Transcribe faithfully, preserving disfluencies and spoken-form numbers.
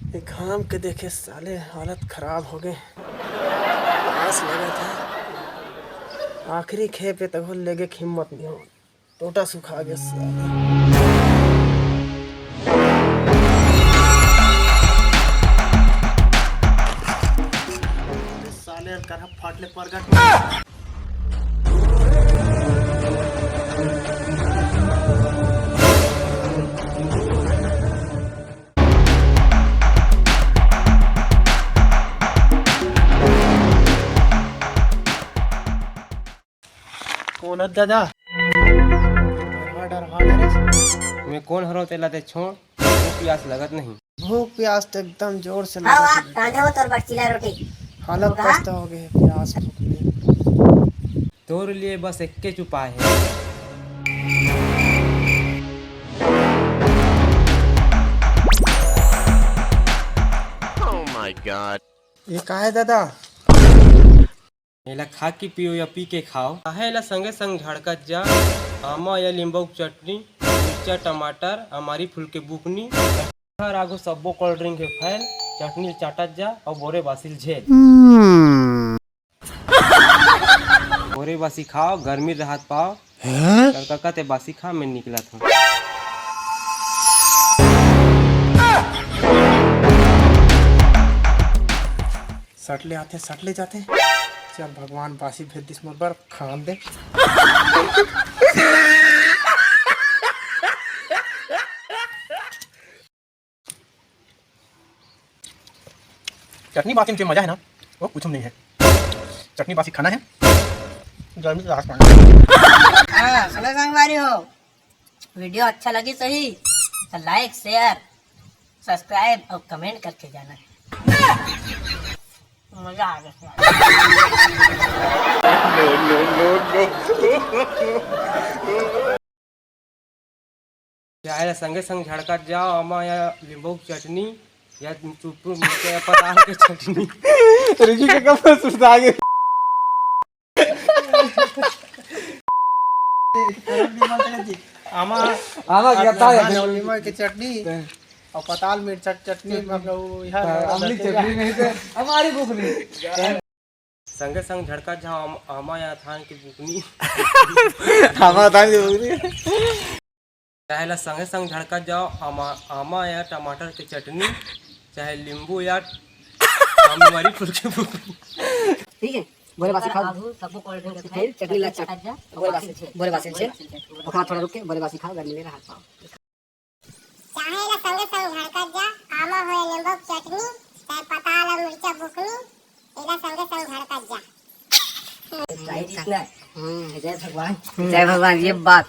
ये घाम के देखे साले हालत खराब हो गए। प्यास लगत हे, आखिरी खेप हे, तभो लेगे के हिम्मत नहीं हो। टोटा सुखा गया साले। साले करहा फाटले परगट। कौन है दादा? डरहा, डरहा, डरे। मैं कौन हरो तेला ते छोड़, भूख प्यास लगत नहीं। भूख प्यास तो एकदम जोर से हाँ, लगत वाह, है। कांधा हो तोर बटचीला रोटी। हालत होगा? पस्त हो गए प्यास भूख में। तोर लिए बस एक के उपाय है। Oh my God। ये का है दादा? एला खा के पियो या पी के खाओ, चाहे एला संगे संग झड़कत जा। आमा या लींबू के चटनी, मिर्चा, टमाटर, अमारी फूल के बुकनी, हर आगू सब्बो कोल्ड ड्रिंक के फैल, चटनी ल चाटत जा अउ बोरे बासी ल झेल। बोरे बासी खाओ, गर्मी राहत पाओ। हैं? तोर कका ते बासी खा, मैं निकलत हूँ। सट ले आते, सट ले जाते। चल भगवान बासी भेज दिस मोर बर, खान दे। चटनी बासी में जो मजा है ना, वो कुछ में नहीं है। चटनी बासी खाना है, गर्मी से राहत पाना है। हाँ, सुनो संगवारी हो, वीडियो अच्छा लगी सही तो लाइक, शेयर, सब्सक्राइब और कमेंट करके जाना। मजा आ गया। चाहे ला संगे संग झड़कत जाओ, आमा या लींबू के चटनी या चुरपुर मिर्चा या पताल के चटनी। रिकी के कब सुस्ता गए? आमा, आमा क्या था? हाँ, नींबू के चटनी और पताल मिर्चा के चटनी, मतलब, वो यार, हाँ, अमली चटनी नहीं थे, हमारी बुकनी। संगे संग झड़कत जाओ, आम-, आमा या धान के बुकनी। आमा धान के बुकनी। चाहे ला संगे संग झड़कत जाओ, आमा, आमा या टमाटर के चटनी, चाहे लींबू या अमारी फूल के बुकनी। ठीक है, बोरे बासी खाओ। आगू सबको कोल्ड ड्रिंक फिर चटनी ला चट-, बोरे बासी, बोरे बासी छे। ओकरा थोड़ा रुक के बोरे बासी खाओ, गर्मी में राहत पाओ। चाहे ला संगे संग झड़कत जा, आमा हो या नींबू के चटनी, चाहे पताल और मिर्चा बुकनी, एला संगे संग झड़कत जा। हम्म। जय भगवान। जय भगवान, ये बात।